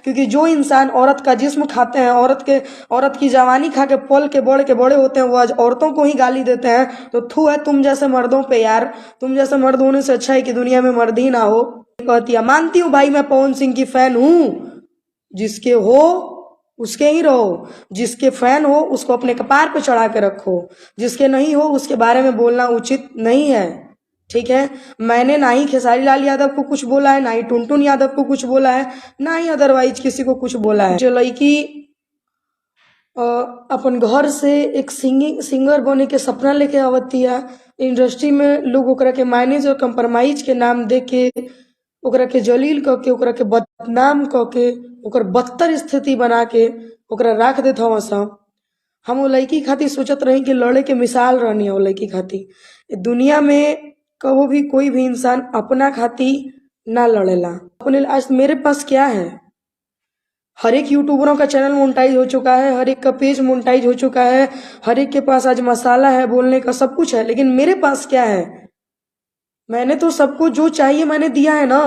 क्योंकि जो इंसान औरत का जिस्म खाते हैं, औरत के, औरत की जवानी खा के पल के बड़े के बड़े होते हैं, वो आज औरतों को ही गाली देते हैं। तो थू है तुम जैसे मर्दों पे यार, तुम जैसे मर्द होने से अच्छा है कि दुनिया में मर्द ही ना हो। कहती है मानती हूँ भाई मैं पवन सिंह की फैन हूँ, जिसके हो उसके ही रहो, जिसके फैन हो उसको अपने कपार पे चढ़ा के रखो, जिसके नहीं हो उसके बारे में बोलना उचित नहीं है। ठीक है, मैंने ना ही खेसारी लाल यादव को कुछ बोला है, ना ही टुनटुन यादव को कुछ बोला है, ना ही अदरवाइज किसी को कुछ बोला है। जो लड़की अपन घर से एक सिंगिंग सिंगर बने के सपना लेके आवतिया, इंडस्ट्री में लोग ओकरा के मैनेज और कंप्रोमाइज के नाम दे के ओकरा के जलील क के, ओकरा के बदनाम क के, ओकर बदतर स्थिति बना के ओकरा राख देत हवन सन। हम उ लड़की खातिर सोचत रही कि लड़े के मिसाल रहनी वो लड़की खातिर। दुनिया में कबो भी कोई भी इंसान अपना खातिर ना लड़ेला। अपने आज मेरे पास क्या है, हर एक यूट्यूबरों का चैनल मोनेटाइज हो चुका है, हर एक का पेज मोनेटाइज हो चुका है, हर एक के पास आज मसाला है बोलने का, सब कुछ है, लेकिन मेरे पास क्या है? मैंने तो सबको जो चाहिए मैंने दिया है ना।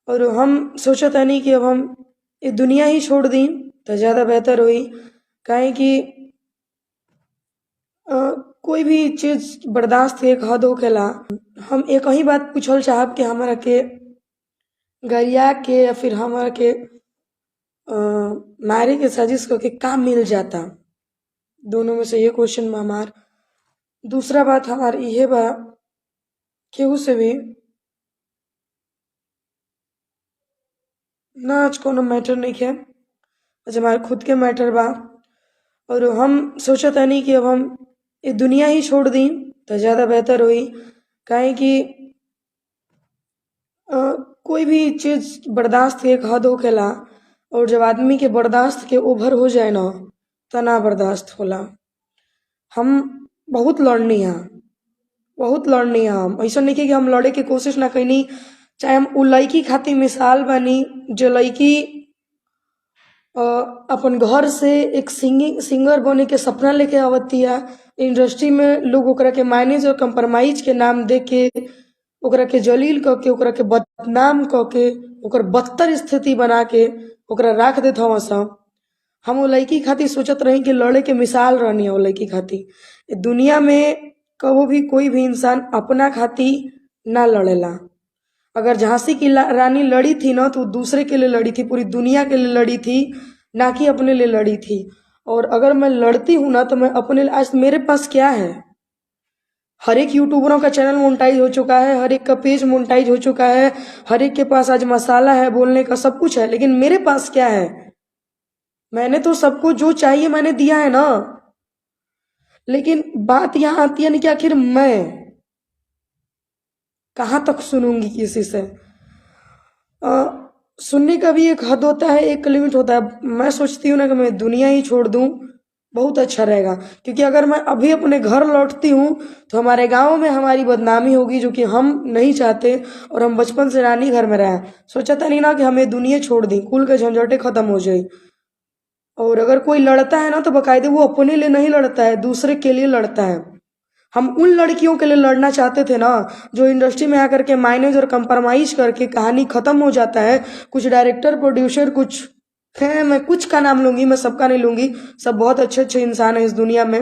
और हम सोचत नहीं कि अब हम ये दुनिया ही छोड़ दी तो ज़्यादा बेहतर होई, काहे कि कोई भी चीज़ बर्दाश्त के एक हद होखेला। हम एक ही बात पूछल चाहब कि हमरा के गरिया के या फिर हमरा के मारे के साजिश करके का मिल जाता, दोनों में से ये क्वेश्चन बा हमार। दूसरा बात हमार इहे बा, केहू से भी ना आज कोनो मैटर नइखे, आज हमार खुद के मैटर बा। और हम सोचत नहीं कि अब हम ये दुनिया ही छोड़ दी तो ज़्यादा बेहतर होई, काहे कि कोई भी चीज़ बर्दाश्त के एक हद होखेला, और जब आदमी के बर्दाश्त के ओभर हो जाए ना त ना बर्दाश्त होला। हम बहुत लड़नी है, बहुत लड़नी है हम, ऐसा नहीं कि हम लड़े के कोशिश ना कैनी। चाहे हम उ लड़की खातिर मिसाल बनी जो लड़की अपन घर से एक सिंगिंग सिंगर बने के सपना लेके आवतिया, इंडस्ट्री में लोग ओकरा के मैनेज और कंप्रोमाइज के नाम दे के ओकरा के जलील क के, ओकरा के बदनाम क के, ओकर बदतर स्थिति बना के ओकरा राख देत हवन सन। हम उ लड़की खातिर सोचत रही कि लड़े के मिसाल रहनी वो लड़की खातिर। दुनिया में कबो भी कोई भी इंसान अपना खातिर ना लड़ेला। अगर झांसी की रानी लड़ी थी ना तो दूसरे के लिए लड़ी थी, पूरी दुनिया के लिए लड़ी थी, ना कि अपने लिए लड़ी थी। और अगर मैं लड़ती हूँ ना तो मैं अपने, आज मेरे पास क्या है, हर एक यूट्यूबरों का चैनल मोनेटाइज हो चुका है, हर एक का पेज मोनेटाइज हो चुका है, हर एक के पास आज मसाला है बोलने का, सब कुछ है, लेकिन मेरे पास क्या है? मैंने तो सबको जो चाहिए मैंने दिया है ना। लेकिन बात यहाँ आती है ना कि आखिर मैं कहाँ तक सुनूंगी किसी से। सुनने का भी एक हद होता है, एक लिमिट होता है। मैं सोचती हूँ ना कि मैं दुनिया ही छोड़ दूँ, बहुत अच्छा रहेगा, क्योंकि अगर मैं अभी अपने घर लौटती हूँ तो हमारे गांव में हमारी बदनामी होगी, जो कि हम नहीं चाहते। और हम बचपन से नानी घर में रहे, सोचा था नहीं ना कि हमें दुनिया छोड़ दी, कुल के झंझटे ख़त्म हो जाए। और अगर कोई लड़ता है ना तो बाकायदे वो अपने लिए नहीं लड़ता है, दूसरे के लिए लड़ता है। हम उन लड़कियों के लिए लड़ना चाहते थे ना जो इंडस्ट्री में आकर के मैनेज और कंप्रोमाइज करके कहानी ख़त्म हो जाता है। कुछ डायरेक्टर प्रोड्यूसर कुछ हैं, मैं कुछ का नाम लूँगी, मैं सबका नहीं लूँगी, सब बहुत अच्छे अच्छे इंसान हैं इस दुनिया में।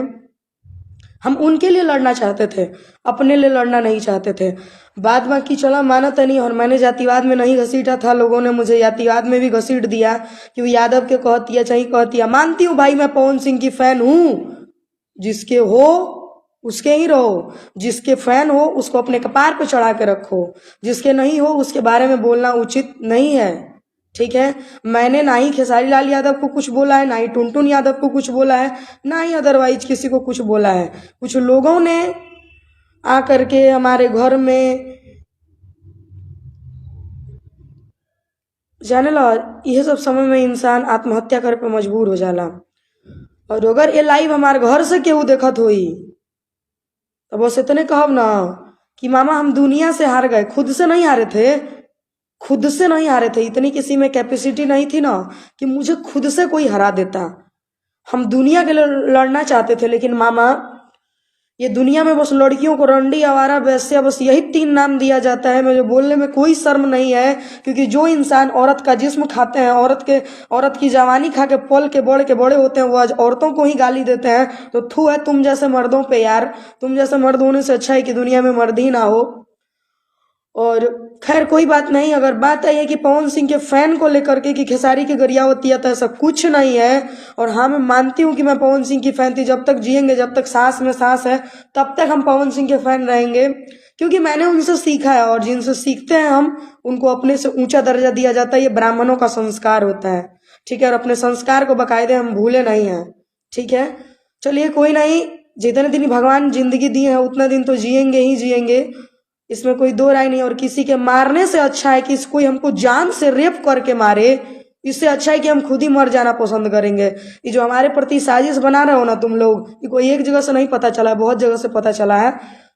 हम उनके लिए लड़ना चाहते थे, अपने लिए लड़ना नहीं चाहते थे। बाद बाकी चला माना तो नहीं, और मैंने जातिवाद में नहीं घसीटा था, लोगों ने मुझे जातिवाद में भी घसीट दिया कि वो यादव के कहतिया चाहे कहतिया। मानती हूँ भाई मैं पवन सिंह की फ़ैन हूँ, जिसके हो उसके ही रहो, जिसके फैन हो उसको अपने कपार पे चढ़ा के रखो, जिसके नहीं हो उसके बारे में बोलना उचित नहीं है। ठीक है, मैंने ना ही खेसारी लाल यादव को कुछ बोला है, ना ही टुनटुन यादव को कुछ बोला है, ना ही अदरवाइज किसी को कुछ बोला है। कुछ लोगों ने आकर के हमारे घर में जाने ला, यह सब समय में इंसान आत्महत्या करे पे मजबूर हो जाला। और अगर ये लाइव हमारे घर से केहू देखत होई तो बस इतने कहब ना कि मामा हम दुनिया से हार गए, खुद से नहीं हारे थे, खुद से नहीं हारे थे। इतनी किसी में कैपेसिटी नहीं थी ना कि मुझे खुद से कोई हरा देता। हम दुनिया के लिए लड़ना चाहते थे, लेकिन मामा ये दुनिया में बस लड़कियों को रंडी, आवारा, वैश्या, बस यही 3 नाम दिया जाता है। मुझे बोलने में कोई शर्म नहीं है, क्योंकि जो इंसान औरत का जिस्म खाते हैं, औरत की जवानी खा के पल के बढ़ के बड़े होते हैं, वो आज औरतों को ही गाली देते हैं। तो थू है तुम जैसे मर्दों पे यार। तुम जैसे मर्द होने से अच्छा है कि दुनिया में मर्द ही ना हो। और खैर कोई बात नहीं, अगर बात आई है कि पवन सिंह के फैन को लेकर के कि खेसारी के गरियावतिया, तो ऐसा कुछ नहीं है। और हाँ, मैं मानती हूँ कि मैं पवन सिंह की फैन थी। जब तक जिएंगे, जब तक सांस में सांस है, तब तक हम पवन सिंह के फैन रहेंगे, क्योंकि मैंने उनसे सीखा है। और जिनसे सीखते हैं हम, उनको अपने से ऊंचा दर्जा दिया जाता है। ये ब्राह्मणों का संस्कार होता है, ठीक है। और अपने संस्कार को बाकायदे हम भूले नहीं हैं, ठीक है। चलिए कोई नहीं, जितने दिन भगवान जिंदगी दिए हैं उतना दिन तो जिएंगे ही जिएंगे, इसमें कोई दो राय नहीं। और किसी के मारने से अच्छा है कि कोई हमको जान से रेप करके मारे, इससे अच्छा है कि हम खुद ही मर जाना पसंद करेंगे। ये जो हमारे प्रति साजिश बना रहे हो ना तुम लोग, ये कोई एक जगह से नहीं पता चला है, बहुत जगह से पता चला है।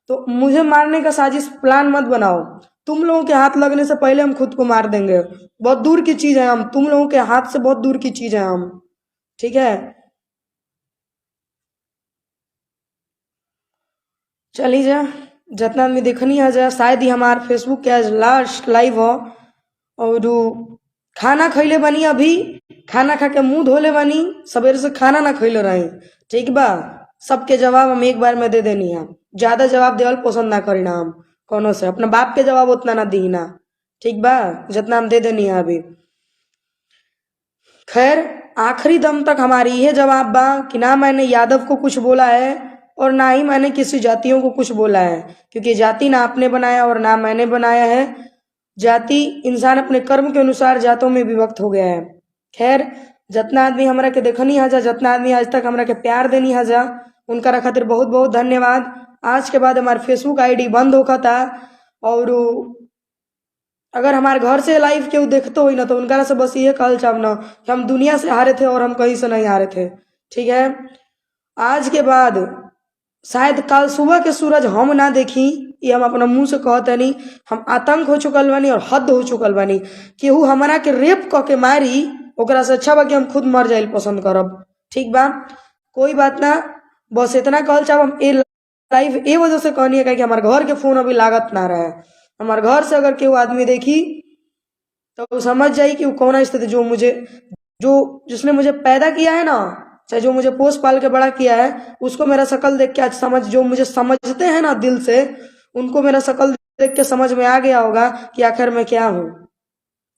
तो मुझे मारने का साजिश प्लान मत बनाओ। तुम लोगों के हाथ लगने से पहले हम खुद को मार देंगे। बहुत दूर की चीज़ है हम, तुम लोगों के हाथ से बहुत दूर की चीज़ है हम, ठीक है। चली जा, जितना आदमी देखनी है जा, शायद ही हमार फेसबुक के आज लास्ट लाइव हो। और खाना खैले बनी, अभी खाना खा के मुंह धोले बनी, सवेरे से खाना ना खैले रही, ठीक बा। सबके जवाब हम एक बार में दे देनी है, ज़्यादा जवाब देवल पसंद ना करी ना हम कोनो से, अपना बाप के जवाब उतना ना दी ना, ठीक बा, जितना हम दे देनी है अभी। खैर आखिरी दम तक हमारी यह जवाब बा कि ना मैंने यादव को कुछ बोला है और ना ही मैंने किसी जातियों को कुछ बोला है, क्योंकि जाति ना आपने बनाया और ना मैंने बनाया है। जाति इंसान अपने कर्म के अनुसार जातों में विभक्त हो गया है। खैर जितना आदमी हमरा के देखनी हजा, जितना आदमी आज तक हमरा के प्यार देनी हजा, उनका खातिर बहुत बहुत धन्यवाद। आज के बाद हमारे फेसबुक आईडी बंद होखा था, और अगर हमारे घर से लाइव केहू देखते हो ना तो उनका से बस ये कहल चाहब ना कि हम दुनिया से हारे थे और हम कहीं से नहीं हारे थे, ठीक है। आज के बाद शायद कल सुबह के सूरज हम ना देखी, ये हम अपना मुंह से कहते नहीं। हम आतंक हो चुकल बानी और हद हो चुकल बानी। केहू हमरा के रेप क के मारी, ओकरा से अच्छा बा कि हम खुद मर जाइल पसंद करब, ठीक बा। कोई बात ना, बस इतना कहल चाहब हम। ए लाइव ए वजह से कहनी है कि हमारे घर के फोन अभी लागत ना रहे। हमारे घर से अगर केहू आदमी देखी तो वो समझ जाई कि वो कौन स्थिति, जो मुझे, जो जिसने मुझे पैदा किया है ना, चाहे जो मुझे पोस पाल के बड़ा किया है, उसको मेरा शकल देख के आज समझ, जो मुझे समझते हैं ना दिल से, उनको मेरा शकल देख के समझ में आ गया होगा कि आखिर मैं क्या हूँ,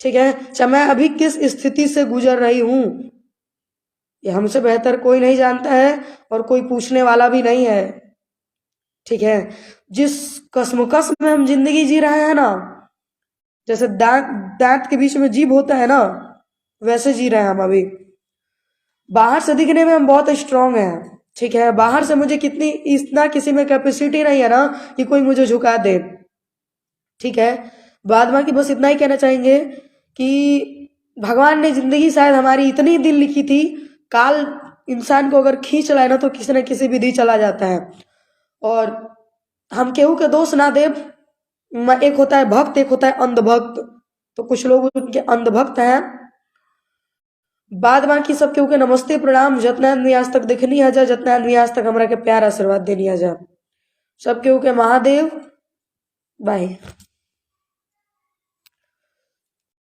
ठीक है। चाहे मैं अभी किस स्थिति से गुजर रही हूँ, ये हमसे बेहतर कोई नहीं जानता है और कोई पूछने वाला भी नहीं है, ठीक है। जिस कसमकस में हम जिंदगी जी रहे हैं ना, जैसे दांत दांत के बीच में जीभ होता है ना, वैसे जी रहे हैं हम अभी। बाहर से दिखने में हम बहुत स्ट्रांग हैं, ठीक है। बाहर से मुझे कितनी इतना किसी में कैपेसिटी नहीं है ना कि कोई मुझे झुका दे, ठीक है। बाद बाकी बस इतना ही कहना चाहेंगे कि भगवान ने जिंदगी शायद हमारी इतनी दिन लिखी थी, काल इंसान को अगर खींच लाए ना तो किसी न किसी विधि चला जाता है। और हम केहू के दोष ना देव, एक होता है भक्त, एक होता है अंधभक्त, तो कुछ लोग उनके अंधभक्त हैं। बाद बाकी सब केहू के नमस्ते प्रणाम। जितना आदमी आज तक देखनी है जा, जितना आदमी आज तक हमरा के प्यार आशीर्वाद देनी है जा, सब केहू के महादेव। बाय।